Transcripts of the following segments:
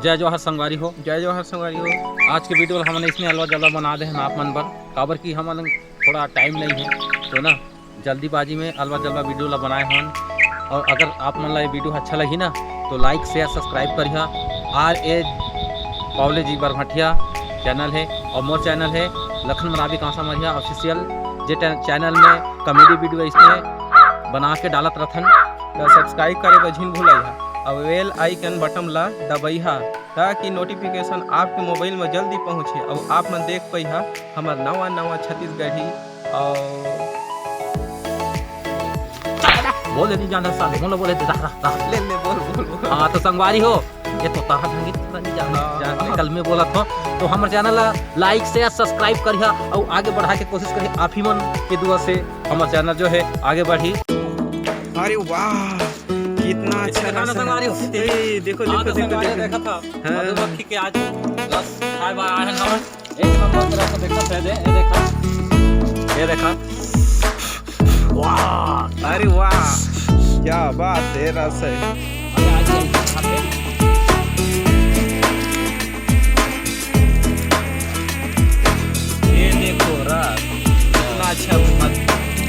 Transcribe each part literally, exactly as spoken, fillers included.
जय जोहार संगवारी हो। जय जोहार संगवारी हो। आज के video ला हमन इसने अलवा जलवा बना दे हन आप मन बर, काबर कि हमन थोड़ा time नहीं है, तो ना जल्दीबाजी में अलवा जलवा video ला बनाए हन। और अगर आप मन ला ये video अच्छा लगी ना, तो like, share, subscribe करिहा। R A Pawle ji बरभटिया channel है और मोर channel है लखन मरावी कांसा मरिया official, जे टे-, channel में comedy video इसने बना के डालत रथन। तो subscribe करे बर झिन भूलइहा और bell icon button ला दबइहा, ताकि notification आपके mobile में जल्दी पहुँचे और आप मन देख पइहा हमर नवा नवा छत्तीसगढ़ी। और बोले नहीं जाना साले, बोलो, बोले, रह, रह, रह। ले, ले, बोल, बोल, बोल। हाँ, तो संगवारी हो, ये तो तारा ढंगी तो नहीं जाना, हाँ। जाने कल में बोला था। तो हमर channel ला like, share, subscribe करिहा और आगे बढ़ाए के कोशिश करिहा। आप ही मन के दुआ से हमर channel जो है आगे बढ़ी। अरे वाह, कितना अच्छा देखा ना रस है। संगवारी हो? ए, देखो, हाँ, देखो, तो देखो, संगवारी देखो। देखा था, हाँ। मधुमक्खी के आज रस खाए बर आए हैं हम। एक नंबर के रस देखा, ये देखा, ये देखा। वाह, अरे वाह, क्या बात है, रस है। अरे, आज ये खाते हैं। ये देखो रस, कितना अच्छा मध-,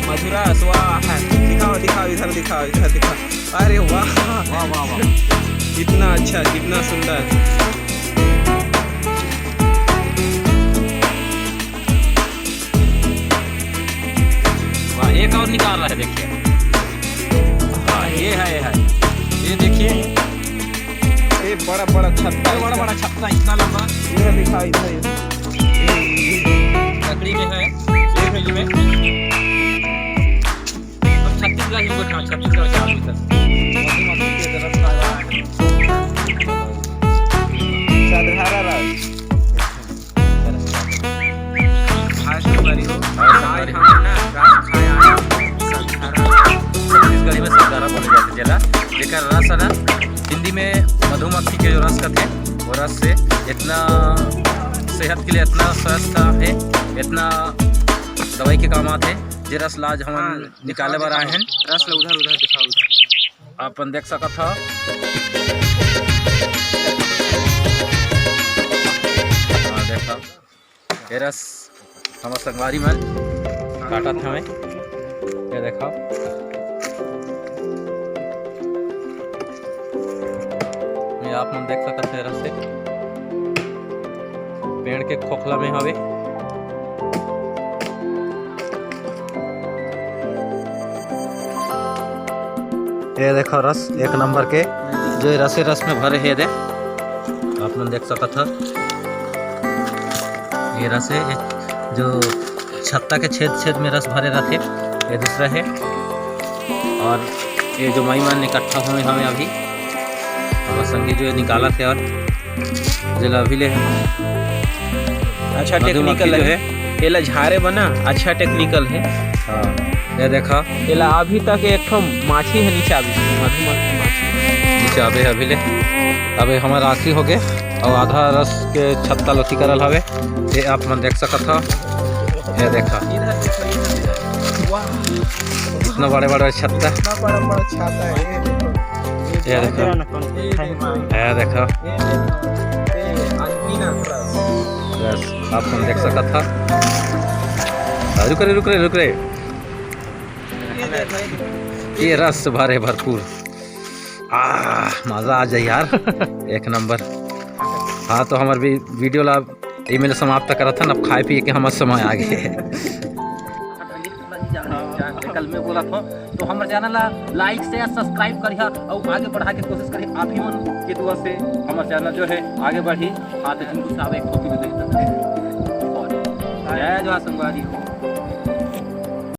मधुरस, वाह। दिखाओ, दिखाओ, इधर दिखाओ, इधर दिखाओ। अरे वाह। वाह, वाह, वाह। कितना अच्छा, कितना सुंदर। वाह, एक और निकाल रहा है, देखिए। हाँ, ये है, ये है। ये देखिए। ये बड़ा, बड़ा छत्ता, ये बड़ा, बड़ा छत्ता, इतना लंबा। ये दिखा, इधर ये। लकड़ी में है, एक में। अब छत्तीसगढ़ ही बैठा, छत्तीसगढ़ के आदमी सर। मधुमक्खी के तरफ का आया है। साधारण रस। हाय संगवारी हो, आज हम ना रस खाए आए हैं। साधारण। छत्तीसगढ़ी में संधारा बोले जाथे जेला, जेकर रस है ना, हिंदी में मधुमक्खी के जो रस कथे, वो रस से इतना सेहत के लिए इतना स्वस्थ है, इतना दवाई के काम आथे। जे रस ला आज हमन हाँ, निकाले बर आए हैं। रस ला उधर, उधर दिखाओ, उधर। अपन देख सकत हव। हाँ, देखा। ये रस हमर संगवारी मन काटत हवे। ये देखा। ये आप मन देख सकत हव, ये रस से पेड़ के खोखला में हवे। ये देखो रस एक नंबर के, जो ये रसे रस में भरे हे दे, आप मन देख सकत हव। ये रस है, ये जो छत्ता के छेद छेद में रस भरे रहथे, ये दूसरा है। और ये जो माई मन इकट्ठा हुए हमें अभी, और संगी जो निकालत है और जेला अभी ले अच्छा मधुमक्खी technical जो है, है। एला झारे बना अच्छा technical है। हाँ, ये देखा। एला अभी तक एक ठो माछी है नीचे अभी, मधुमक्खी माछी। नीचे अबे अभी ले, अबे हमारा आखिरी हो गए और आधा रस के छत्ता लोती करल हवे। ये आप मन देख सकत हव, ये देखा। इधर देखो, इधर देखो। वाह। इतना बड़े बड़े छत्ता। इतना बड़ा बड़ा छाता है, ये देखो। ये देखो। ये देखो। ये देखो। ये देखो। ये अंगीना। बस, आप मन देख सकत हव। आ, रुक रे, रुक रे, रुक रे। ये देखो। ये रस भरे भरपूर। आह, मजा आ जाए यार। एक नंबर। हाँ, तो हमार भी video ला इही में समाप्त करत हन। अब खाए पिए के हमर समय आ गए। कल में बोला था, तो हमर channel ला like, share, subscribe करिहा और आगे बढ़ाए के कोशिश करिहा। आप ही मन के दुआ से हमर channel जो है आगे बढ़ी। हाँ, तो जिनको साहब एक copy दे देता। जय जोहार संगवारी हो।